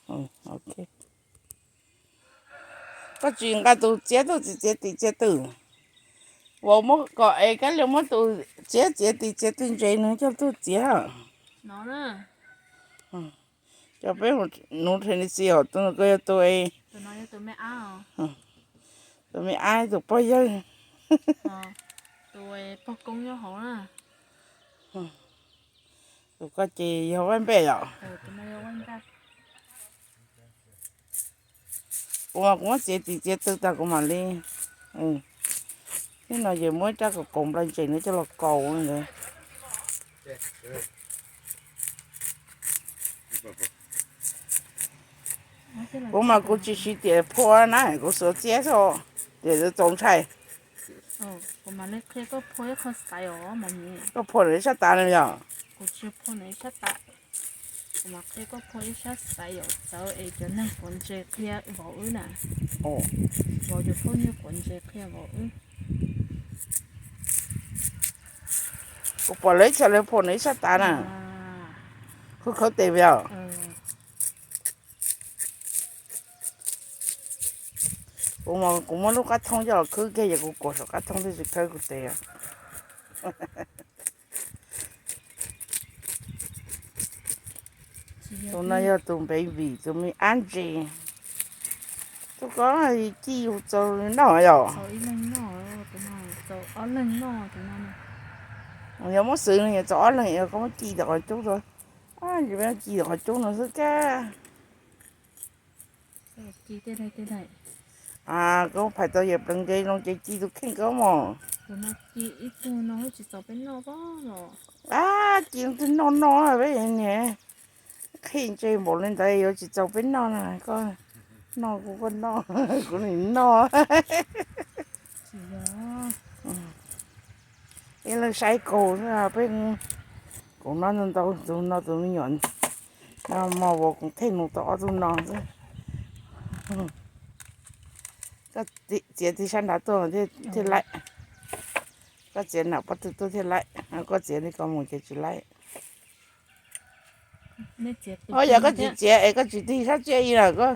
Ok. Koj tsis nqa tus txiav tuaj txiav tim txiav twg? Vauv muab kom es Kab Lis muab tus txiav txiav tim txiav twg ntses nws coj tuaj txiav. Cov peb nuv rhe ni xi hom tus koj yog tus, tus me ab tus pog yawg. Tus koj ces yog Vaj Npej yom? Kuv mas kuv muab txiav tim txiav twg tag kuv mam li. Hnub no ces muab ib rab kaus kaus nplai ntses no coj los kaus ntawd. Kuv mas kuv tsis siv tias phua na, kuv xuas txiab xwb, tias txaus ntshai. Koj phua nws sab tav no yog? Kuv pom lawv ib txhia lawv phua nws ib sab tav na. Khwb khawb tes yog? Kuv, kuv muab lub qab thoob coj los khwb kiag, yog kuv kuam saum qab thoob thiaj tsis khawb kuv tes. Tus no yog tus baby, tus me ab ntses. Tus ko ci yus txaus noj yom? Yog muab xwv no yog txaus ob leeg, koj muab ci tom qhov cub, ci tom qhov cub no xwb kab. Koj phais tau yawm plees nkees zoo ces ci tus kheej koj mog. Ab, ci twg noj noj peb niag qhij ntses npaum li ntawd yuav tsis txaus peb noj na. Koj noj kuv, koj noj kuv, nim noj. Ib leeg saib kaus, peb kaus no ntau ntau, tus no tus me nyuam no mos vos koom thej nus tau ob tug no xwb. Koj txiav tig sab nrad tuaj thiaj laim. Koj txiav nram pob tw tuaj thiaj laim, koj txiav li ko mus ces tsis laim. Yog koj tsis txiav es koj tsis tig sab tsiab ib na, koj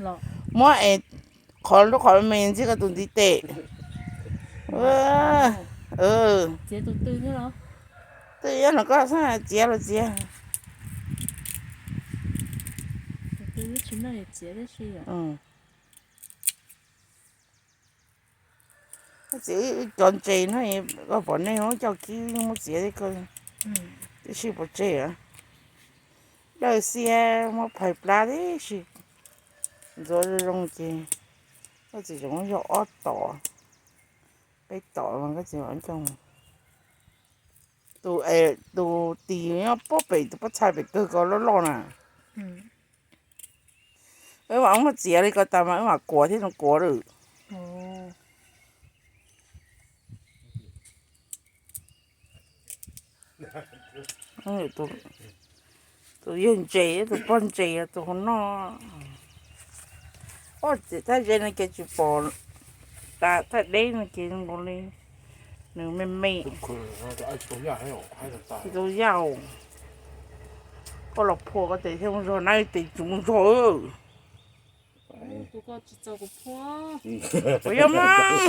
muab es qhov lub qhov me ntxig koj tus ntiv tes. Twb yog no koj txiav los txiav. Koj txiav cov ntses no, koj pom nej muab coj kib muab txiav, tib si pov tseg. Dawj xiab muab phais plab tib si, ntxuav zoo zoo ces koj txiav tseem muab yog ob tom, peb tom mas koj txiav coj. Tus, tus tis nyob pob pem tus pob txha pem kawg ko loj loj na. Wb mam muab txiav li ko tas mas wb mam kuav thiab, zoo kuav lawm. Tus yawg ntses, tus pog ntses, tus hauv no. Ob txiv thaj ze no ces tsis pom, thaj deb no ces zoo nkaus li nws me me. Tsis tau yaj, koj los phua koj tes thiaj muaj zog na, tes tsis muaj zog. Puas yog mas?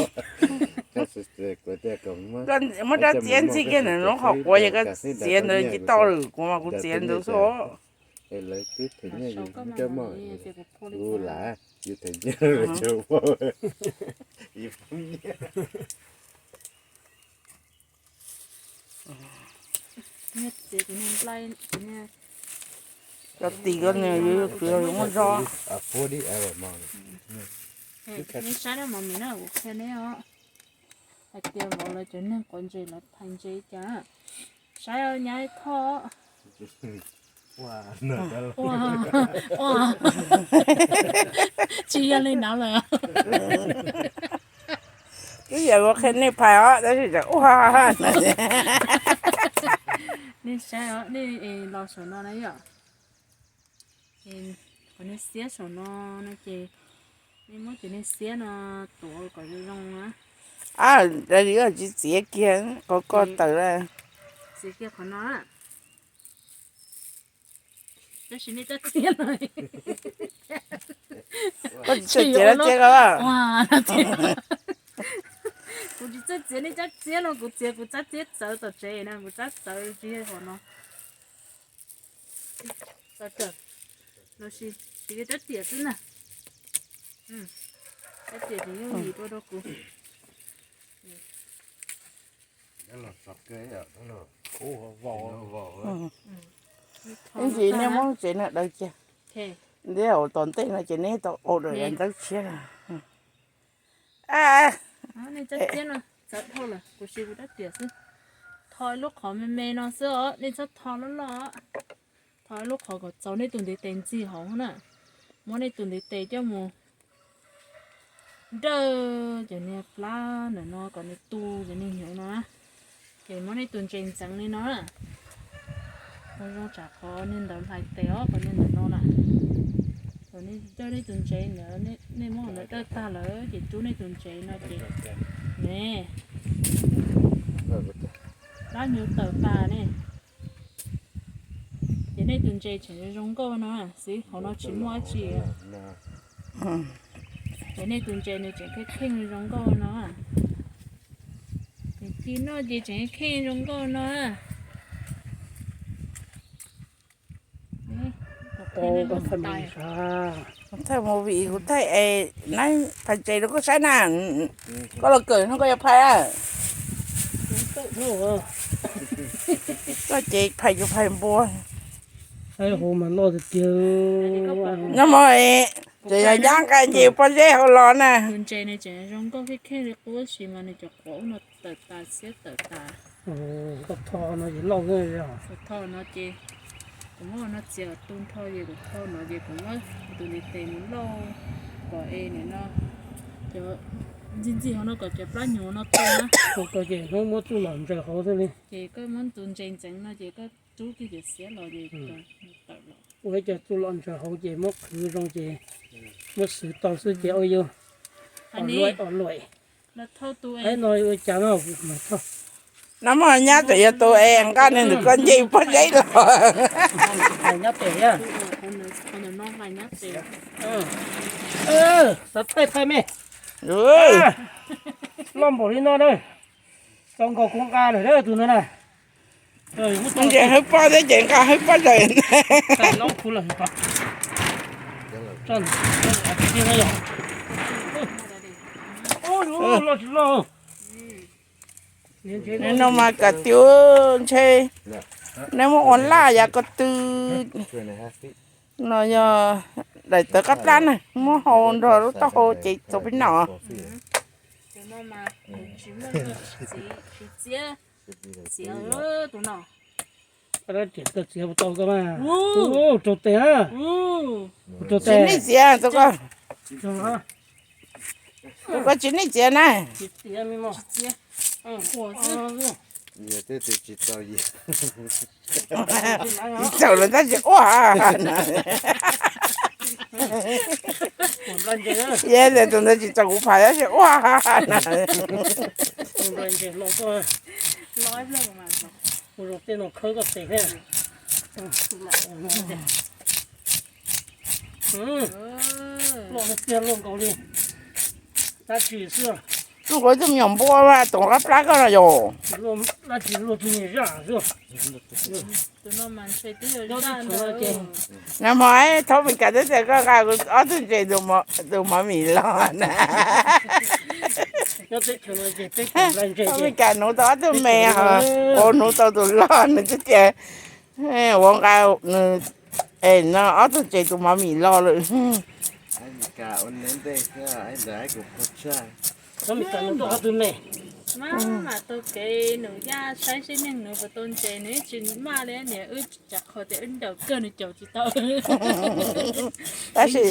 Muab rab txiav ntxig kiag ntawm lub qhov quav, yog koj txiav ntawd tsis tau lawm, kuv mas kuv txiav ntawd xwb. Cov tis ko nws yuav, yuav muaj zog. Nej saib na, mos mis na, kuv qhia neb os. Hais tias vauv lawv cov neeg quav ntses lawv phais ntses cas, saib nyab ib thoj. Tsis yog li no lawm. Twb yog kuv qhia nej phais os, tab sis ua. Nej saib os, nej los saum no na yom. Qhov niag xiab saum no no ces nej muab cov niag xiab no tuav kom zoo zoo na. Ab, tsis txiav kiag qhov ko tawm lawm. Txiav kiag qhov no. Tab sis nej coj txiav los, Tsis txiav lub txiab ko. Kuv tsis txawj txiav nej tsab txiab no, kuv txiav kuv tsab txiab txawv tom tsev na, kuv tsab txawv tsis yog hom no. Txawv kawg, los sis tsis yog tsab tiam xwb na. Tsab tiam tseem yooj yim dua rau kuv. Ib ntsis nej muab tsev no daws cia. Ntawm tom ntej no ces nej tau ua daws yav ntawd tshiab na. Nej tsab txiab no txawv dhau lawm, kuv siv kuv rab riam xwb. Tho lub qhov me me no xwb os, nej txhob tho loj loj. Tho lub qhov kom txaus nej tus ntiv tes ntxig hauv na. Muab nej tus ntiv tes coj mus nrawj cov niag plab ntawm no kom nws tu cov niag hnyuv no na. Ces muab nej tus ntses ntxeev li no na. Ua zoo tsam qhov niag ntawd hlais tes os, qhov niag ntawm no na. Kom nej nrawj nej tus ntses ntawd, nej muab qhov ntawd nrawj tag lawm ces rub nej tus ntses no ces ne, plab hnyuv tawm tas ne. Ces nej tus ntses tseem zoo nkauj no xwb, hauv no tsis muaj dab tsi. Ces nej tus ntses nws tseem kheej kheej zoo nkauj no. Nws ci noj ces tseem kheej zoo nkauj no. Kuv thaij movie, kuv thaij es nab phais ntses rau koj saib na. Koj los kawm no koj yuav phais. Koj ces phais yus phais npua. Nyob mov, ces yog nyab nqa nce pob zeb hauv los na. Tus ntses nws tseem zoo nkauj kheej kheej li qub, tab sis mas nws cov quav ub no tawm tas, siab tawm tas. Tho no ces, tho no ces kuv muab no txiav tu nrho ces kuv tho no ces kuv muab tus ntiv tes mus lauj kom es nim no cov ntxig ntxig hauv no kom cov plab hnyuv no tau na. Ces hnub muab txuj lom ntsaws hauv xwb li. Ces koj muab tus ntses ntxeev no ces koj rub kiag cov xiab los ces tawm los. Ua ib co txuj lom ntsaws hauv ces muab qhwv zoo ces muab xwv tau xwb ces ua yus os luam os luam. No ua cas no mas thauj. Nab mog, nyab tseem yog tus es nqa nws ntawm koj nce pob zeb los. Nyab tes, xav thaij thaij me. Loj npaum li no na. Txaus nkaus kuv nqa lawm tus ntawd na. Ntses hawb pob thiab ces nqa hawb pob zais. No mas kam tias ntshe neb muab ua laj yav ko tw. No yog daim tawv qab plab na, muab hau nrog lub taub hau ces txaus peb noj. Rau tes, rau tes. Tsis nej txiav, tus ko tsis nej txiav na. Tsis txaus lawm tab sis ua. Yog tias tus ntawd tsis txaus kuv phais tab sis ua. Loj tiag, loj nkaus li. Tab sis xwb, tus nyuam npua mas toom qab plab koj no yom. Tab sis luag tus nyuam zaj xwb. Nag hmo Thaub Mes Kas twb tias koj nqa ob tug ntses tus mov mis los na. Thaub Mes Kas nuv tau ob tug me, ua nuv tau tus loj nws twb tias ua nqa nws no ob tug ntses tus mov mis los lawm. Mas tau kev nws yaj saib seb neeg nws puas tau ntses, nws tsis maj li niam wb, tsam qhov tias wb nraum kawg nws caum tsis tau. Tab sis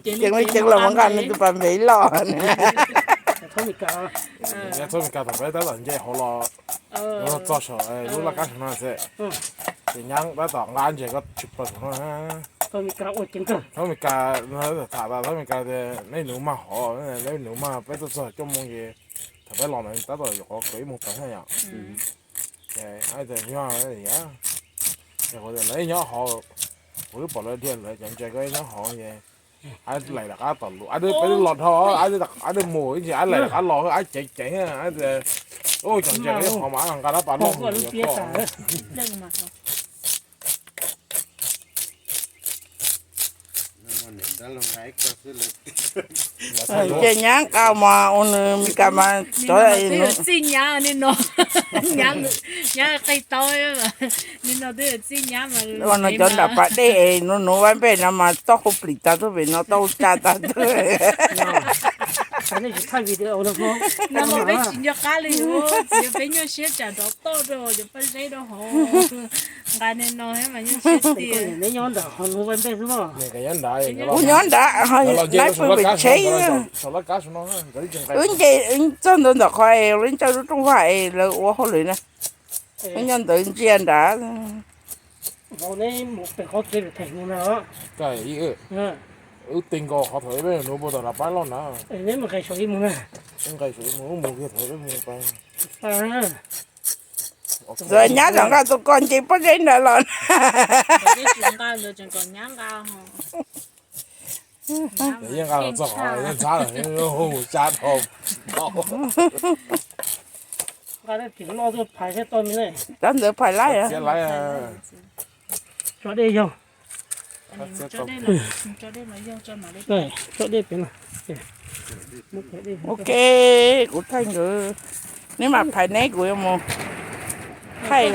ceev li ceev los muab nqa nws tus pas npev los. Thaub Mes Kas tom peb tab tom nce hauv los txog saum lub laj kab saum no xwb. Ces nyab tab tom nqa ntses ko tshwm plaws saum no. Thaub Mes Kas tham tas Thaub Mes Kas tias nej nuv mag hov, nej nuv mag peb tuaj txog coj moo ces thaum peb los ntawd tab tom yuav qhov kawm ib moos tawm thiab yom. Ces tias yog, qhov tias lawv nyob hauv Kuv twb pom lawv dhia lawv cov ntses ko nyob hov, ab laim rov qab tom lub, ab peb los dhau, ab mus ib ntsis ab laim rov qab los, ab ceev ceev, ab cov ntses ko nyob hov mas nqa rab pas loj mus yuav koj. Ces nyab nqa mas ua nws Meskas mas cov txij nyab no, nyab qi tau, ua no cov nram pas dej es nuv nuv vaj npej no mas toj hauv plis tag tuaj pem no, toj hauv tsa tag tuaj. No peb tsis nco qab li, txiv peb nyuaj siab tsam nrov toj rau cov Paj Zeb rau hauv. Nqa niag no thiab mas nyuaj siab tiag. Kuv nyob nrad, lawv pw pem tsheb. Wb nce txog ntawd ntawm qhov es lawv ntsawj lub rooj vag es lawv ua hauj lwm na. Wb nyob ntawd ntsia nrad. Wb teg nkaus qhov thaum peb nuv puag tom nram pas loj na. Nqes mus kiag thaum peb mus pa. Txawm nyab los nqa tus ko nce pob zeb nrad los. Yeej nqa los txog qhov ntxhab lawm, hu tsa dhau. Cov ntawd phais laij. Tso dej yog. Tso dej pem no. Ok, kuv thaij nkawd, neb mam phais neb, kuv yuav mus thaij.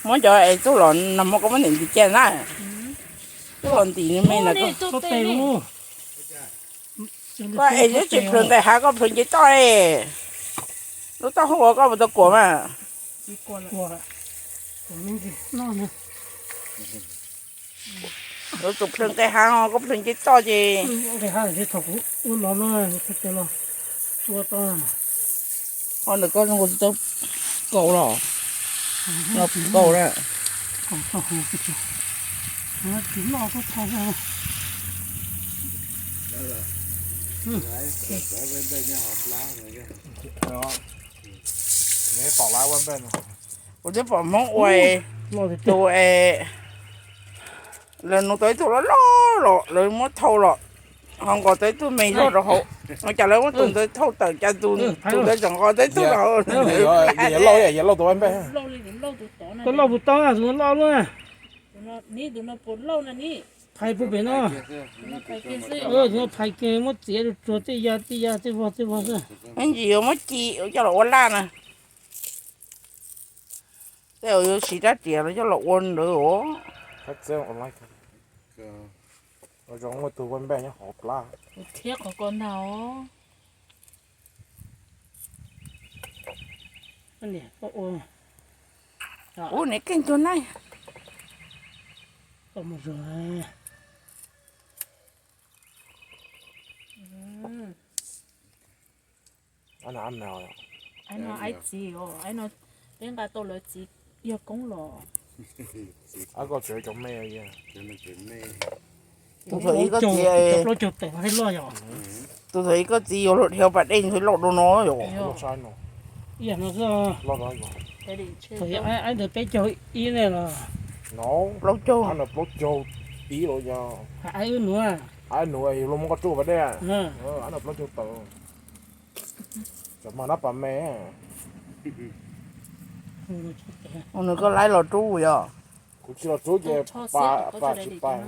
Muab cov es txuj los no, muab koj muab ntim ntiv cia na. Txuj los ntim me na. Koj es twb tsis plhws nqes hav, koj plhws nce toj. Lub taub hau koj puas tau kuam mas? Lawv tus plhws nqes hav, koj plhws nce toj ces. Ho ntawm koj zoo tsis tau kaus los? Los kaus na. Kuv twb pom Hmoob ua tus es lawv nuv tau ib tug loj loj los lawv muab thau los, ho nqos tau ib tug me zog rau hauv. Cas lawv muab tus ntawd thau tawm, cas tus ntawd tseem nqos tau ib tug rau hauv. Koj loj puas tau, tus loj loj. Phais puag pem no. Tus no phais kiag muab txiav rau tsuag tej ya tej ya tej vog tej vog xwb. Ib ntsis yuav muab ci coj los ua laj na. Tej zaum yuav siv rab riam no coj los ua ntawd os. Zoo ua tus ua npej nyob hauv plab. Thiab qhov ko ntag. Ub, niam keej tuag na. Peb nqa tau lawv txiv yog koob los. Tus thaum ib koj txiv, tus thaum ib koj txiv yuav luag dhia pas dej ntxhw loj dua no yom. Ib yam no xwb. Ib ntawd peb caug ib ne los? Plaub caug. Plaub caug ib los yog. Hais wb nuav. Hais nuav yog luag muab koj tsuj pas dej. Hais nuav plaub caug tawm. Cov mag nab pas me. Nws koj laib los rub yog? Kuv tsis los rub ces pas tsis pas.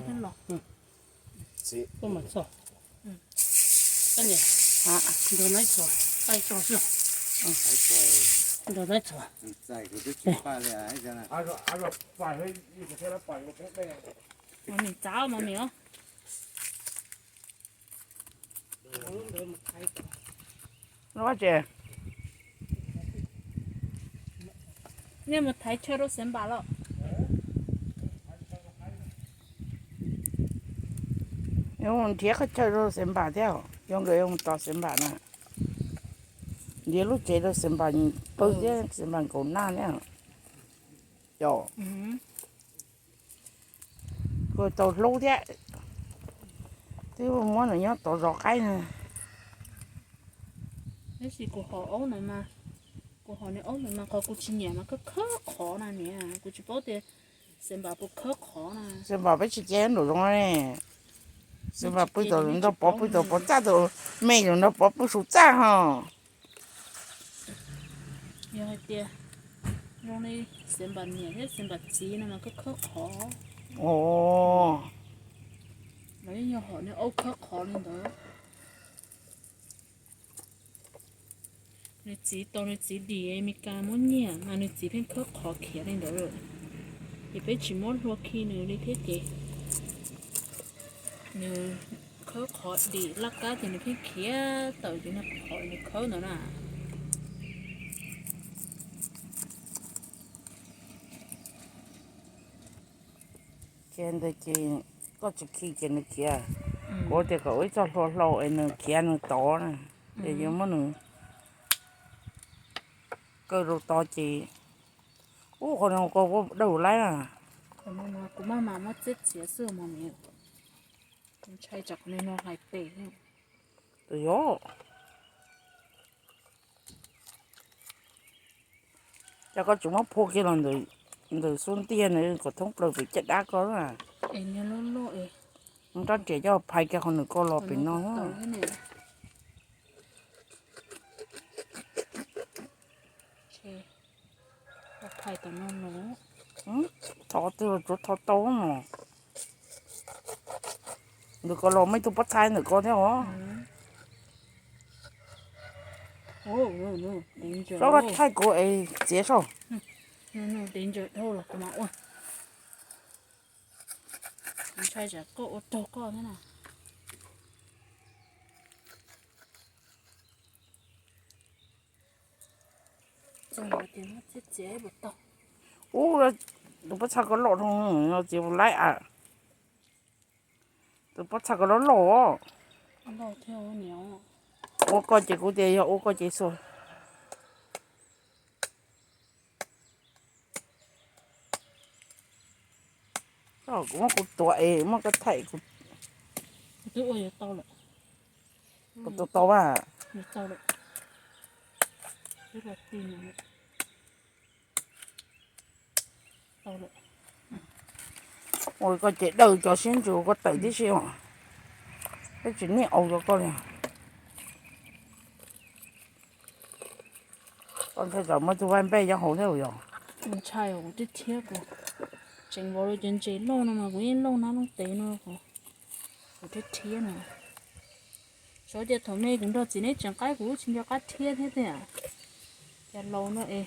Ua tsev. Nej mus thaiv chaw rau Xeev Npam los? Yuav mus nrhiav qhov chaw rau Xeev Npam thiab, yog nkawd yuav mus tos Xeev Npam na. Nrhiav lub tsev rau Xeev Npam pw thiab Xeev Npam nkaum naj thiab. Yog. Kuj tau hlub thiab, twb muab nws nyob tod zov qaib na. Tab sis kuv hom aub ntawd mas, kuv hom nws aub ntawd mas qhov kuv tsis nyiam mas khawb khawb qhov na niam, kuv tsis paub tias xeev npam puas khawb qhov na. Xeev npam peb tsis cia nraum zoov ne. Xeev npam pw tom nrog pov, pw tom pov txaj tom, me tom nrog pov pw saum txaj ho. Yog hais tias zoo li xeev npam niam thiab xeev npam txiv no mas khawb khawb qhov. Lawv yeej yog hom nws aub khawb qhov li ntawd. Nws txiv tau nws txiv dim Amelikas muab nyiag mas nws txiv pheej khawb qhov khiav li ntawd lawm. Ces peb tsis muab hlua khi nws li thiab ces nws khawb qhov dim laj kab ces nws pheej khiav tawm ces nws qhov nws khawb ntawd na. Ces ntawd ces koj tsis khi ces nws khiav. Kuv tias kom ua ib txoj hlua hlau es nws khiav nws tod na, ces yuav muab nws kaw rau tod ces, ub, qhov no koj dawj laib na. Kuv maj mam muab txiab txiav xwb mas, ntshai tsam qhov no hlais tes. Tus yog, cas koj tsis muab phua kiag los ntawm xub ntiag nws kom thoob plaws pem caj dab koj na. Rab riam coj phais kiag qhov nws ko los pem no. Thov twg los tsuav thov tau no. Ntawm ko los muaj ib tug pob txha ntawm ko thiab os. Sob koj thaij kuv es txiav saib. Ntshai tsam koj ua raug koj thiab na. Ub, tus pob txha ko loj dhau no txiav puas laib a. Tus pob txha ko loj loj. Ua koj ces kuv tias yog ua koj ces xua. Kuv muab kuv tuav es muab koj thaij kuv. Kuv tua tau mas. Ua koj ces dawj cov siab ntsws koj tawm tib si os. Peb tsis niaj au rau koj li. Koj ntshai tsam muaj tug vaj npej nyob hauv thiab yog. Ntshai kuv thiab thiab kuv tseem vauv lawv cov ntses loj no mas kuv yeej lauj hnab looj tes no kuv thiab thiab no. Xyov cas thaum me kuv nrog txiv neb tseev qaib kuv tsis nco qab thiab thiab tiag. Cas laus no es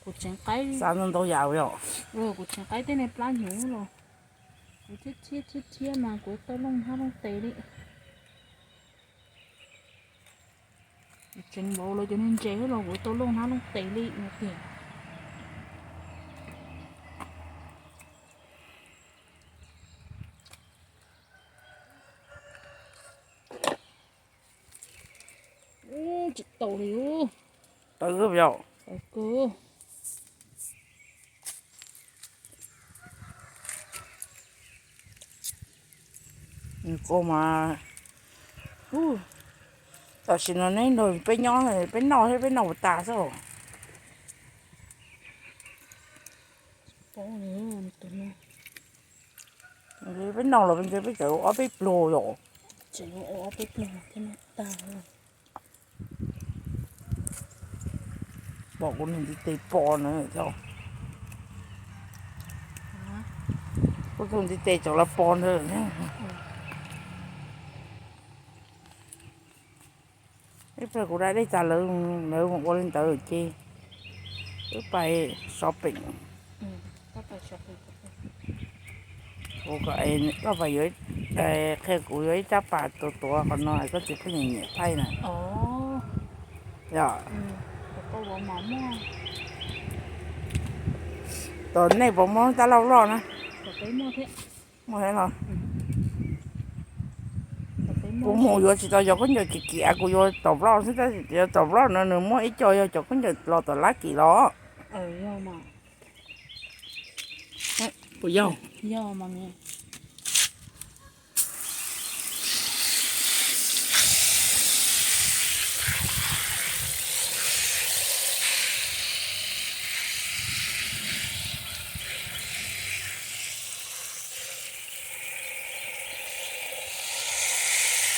kuv tseev qaib, xav ntau yam yom. Kuv tseev qaib tej niag plab hnyuv los kuv thiab thiab thiab thiab mas kuv tau lauj hnab looj tes li. Tseev vauv lawv cov niag ntses los kuv tau lauj hnab looj tes li no tiag. Tsis tau li. Tawv yom. Koj mas, tam sim no neb nrog peb nyob, peb noj thiab peb noj puas tas xwb. Peb noj los ntshe peb tseem ua ob peb pluag yom. Pom kuv nws ntiv tes pos na. Kuv tus ntiv tes tseem los pos ntawd. Ib pliag kuv da dej tas lawv, lawv mus ua li ntawd ces wb pais shopping. Kuv kom koj pais yuav, qhia kuv yuav ib rab pas tuav tuav qhov no es koj txiv pheej nyiam nyiam thaij na. Yog, tom nej puas muaj tab loj loj na? Muaj thiab los. Kuv mus yuav tsis tau cov khaub ncaws kim kim, kuv yuav tom vlog xwb, tab sis cov tom vlog no nws muaj ib co yog cov khaub ncaws los tom lab kim los. Puas yog? Yog mas.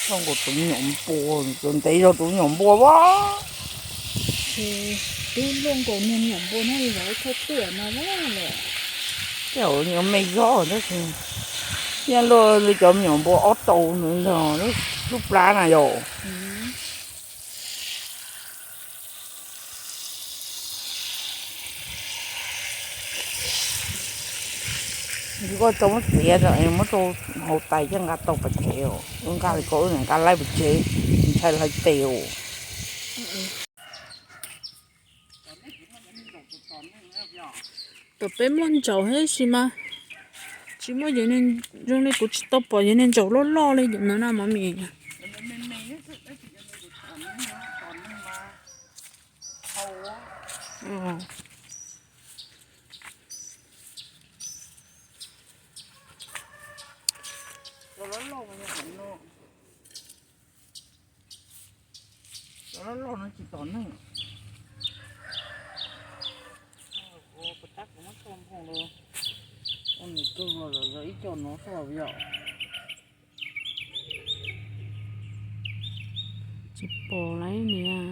Tau nkaus tus me nyuam npua, ntev zog tus me nyuam npua as. Twb luaj nkaus niag me nyuam npua no li los thauj tuaj no lawm. Tej zaum me zog tab sis yeej luaj li cov me nyuam npua ob tau ntawd ntag, lub plab na yom. Koj tau muab txiav rau es muab rau hauv tais coj nqa tau pas chev, wb nqa li ko wb nqa laib pas chev, ntshai hlais tes os. Tom peb muaj ntsaum thiab sis mas tsis muaj, zoo li kuv tsis tau pom yog niag ntsaum loj loj li cov ntawd na mov mis. Cov loj loj no tsis tom neeg. Ua puas tab kuv muab tshuaj nphoo los ua nws kawg los zov ib co no xwb yom. Tsis pom lawm niam.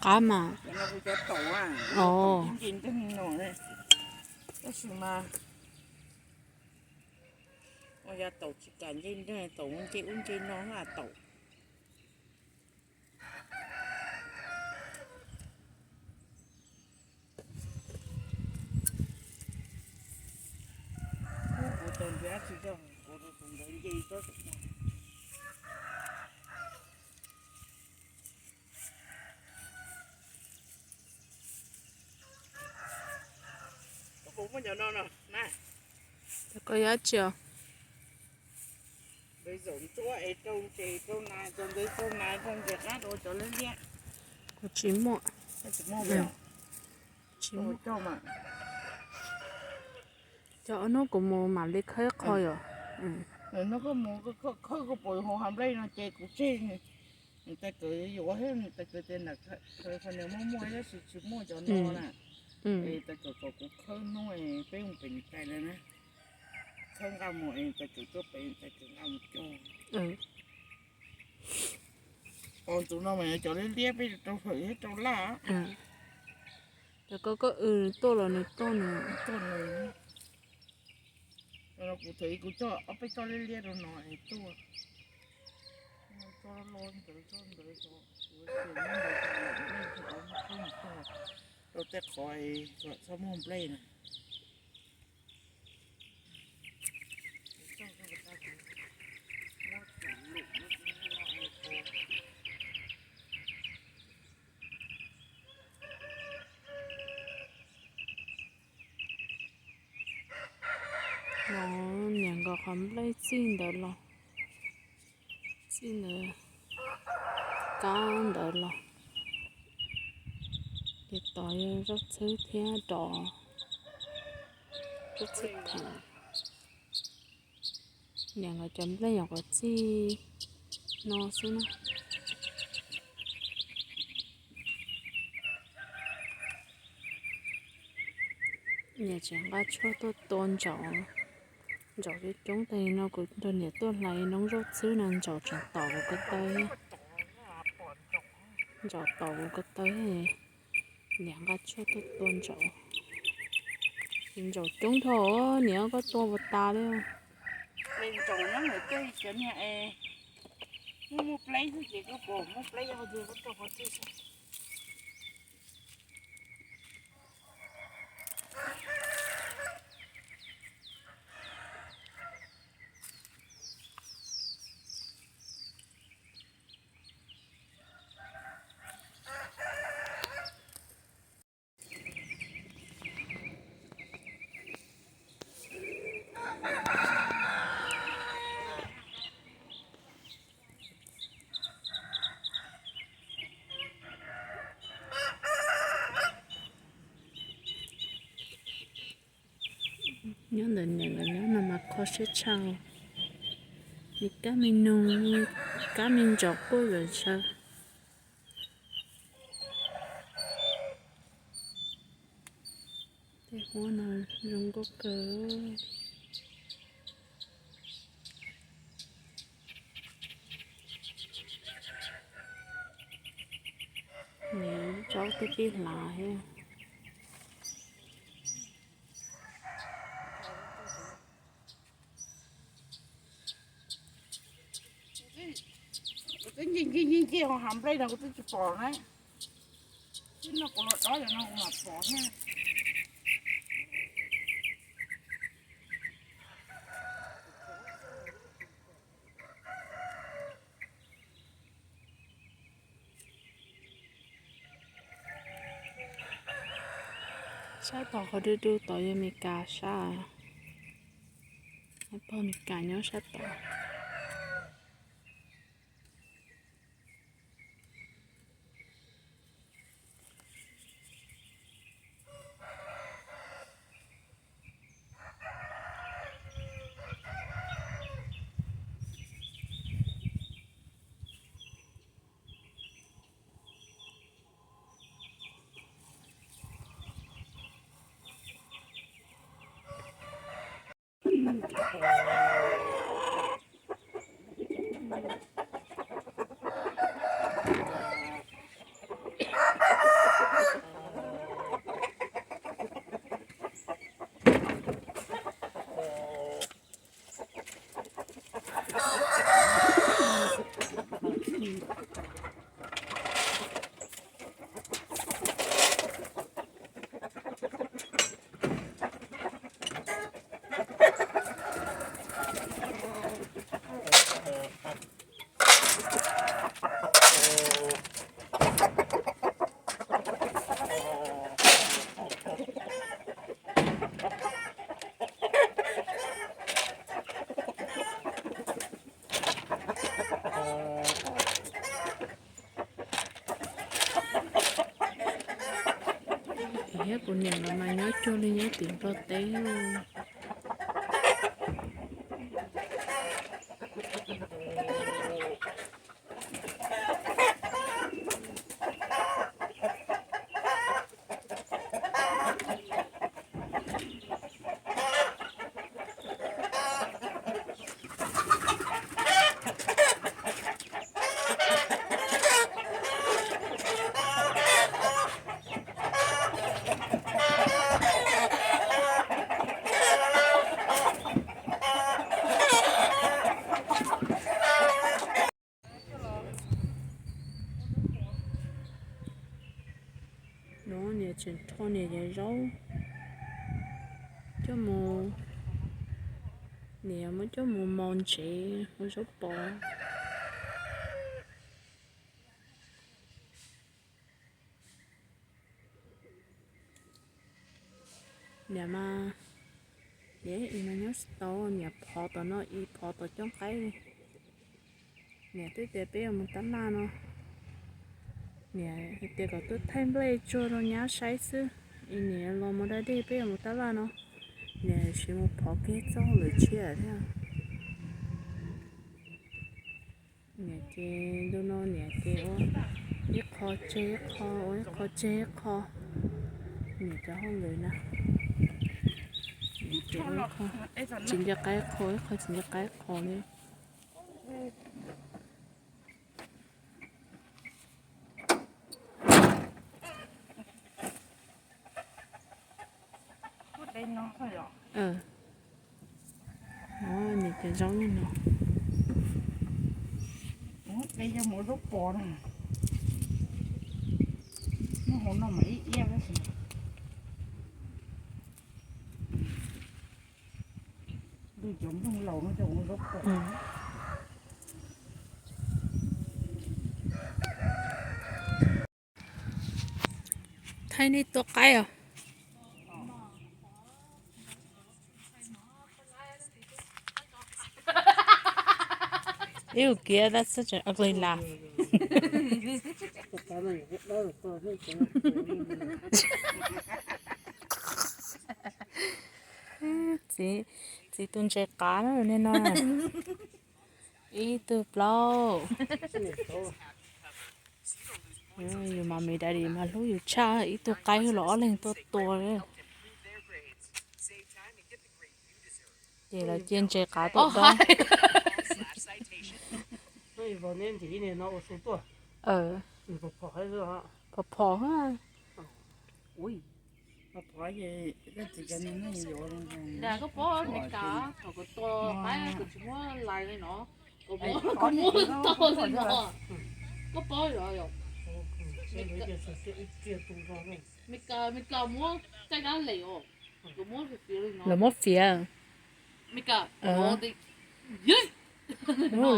Qab mas. Tab sis mas ua yog taum tsis kam nce nrog taum nce ub nce no na taum. Koj yog tsi os? Kuv tsis muaj. Tsis muaj. Cov hnub kuv mus mam li khawb qho yom. Hnub koj mus khawb koj pom hav nplej no ces kuv tseg. Nws tais kawm yuav thiab, nws tais kawm tias nws muaj muaj tab sis tsis muaj cov no na. Es tais kawm kom kuv khawb hnub peb mus pem nws tais lawm na. Khawb nqa mus es tais kawm tuaj pem tais kawm nqa mus cog. Os, tus no mas yog cov liab liab peb rau fawm thiab rau laj. Cov ko koj w tuaj los nws tuaj nws. Tuaj nws. Kuv thaum ub kuv coj ob peb txoj liab liab rau no es tuaj. Txoj loj ntawd, txoj ntawd, txoj ntawd, txoj ntawd, rau tej qhov kom txhob muaj nplej na. Los niam nkawd qhov nplej txij ntawd los, txij ntawd kab ntawd los, ces tos yog zaub txhwb thiab rov zaub txhwb theem. Niam nkawd cov nplej nyuam qhuav txij no xwb na. Niam tseem nqa tshuaj tuaj tua ntsaum, ntsaum coob coob tag no kuv nrog niam tuaj hlais noob zaub txhwb no ntsaum tseem tom kuv ko taw thiab. Ntsaum tom kuv ko taw thiab, niam nqa tshuaj tuaj tua ntsaum. Ntsaum coob dhau, niam koj tua puas tas li. Ntsaum nyob ntawm tej cov niag es muaj muaj pleb xwb ces koj puas muaj pleb yog Nyob ntawm niam lawv nyob no mas kho siab tshaj, me kab me noog, kab me ntsaum quaj zom zaws. Tej huab no zoo nkauj kawg. Niam zaub twb pib hlav thiab. Kuv twb nce nce nce nce hauv hav nplej no kuv twb tsis pom na. Twb no kuv los dob yog no kuv mam pom thiab. Sab tod qhov du du tod yog Mes Kas sab, pog Mes Kas nyob sab tod. Thiab kuv niam los mas nyob cuag li nyob tim Nplog teb. No niam tseem rho niam cov zaub coj mus, niam muab coj mus mos ntsev ua zaub pov. Niam mas, niam ib mas nyob tsis tau, niam phov tom no ib phov tom cooj qaib li. Niam twb tias peb yuav mus tab laj no, niam tias kom tuaj thaij nplej tsuag rau nyab saib xwb, es niam los mus da dej peb yuav mus tab laj no. Niam siv mus phov kiag txoj hauj lwm tshiab thiab. Niam ces ntu no niam ces ua ib qho tseg ib qho, ua ib qho tseg ib qho. Niam cov hauj lwm na, niam ces ua ib qho tsis nco qab ib qho, ib qho tsis nco qab ib qho li. Niam cov zaub no, zaub pov na, hauv no mas ib iab tab sis lwm cov nplooj laus no cov ua zaub pov. Thaij nej tua qaib os. Ew, kiag, that's such an ugly laugh. Txiv tus ntses qav na, nej no. Ib tug plaub. Yus mommy daddy mas hlub yus tshaj, ib tug qaib los ob leeg tuaj tua. Ces lawv cia ntses qav tuaj dob. Phom phom. Dag koj paub Meskas thaum kuv tua qaib kuv tsis muab lais li no, kuv muab, kuv muab tau li no. Koj paub los yog? Meskas, Meskas muab caij dab lem os, kuv muab fiav li no. Lawv muab fiav. Meskas,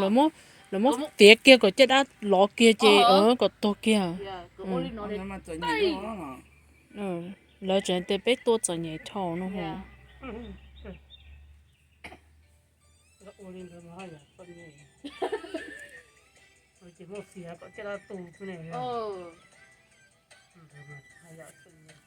lawv muab fiav kiag kom caij dab lov kiag ces kom tuag kiag. Lawv tseem tias peb tua txom nyem dhau no. Ces muab fiav kom caij dab tu xwb ne. Yam txom nyem.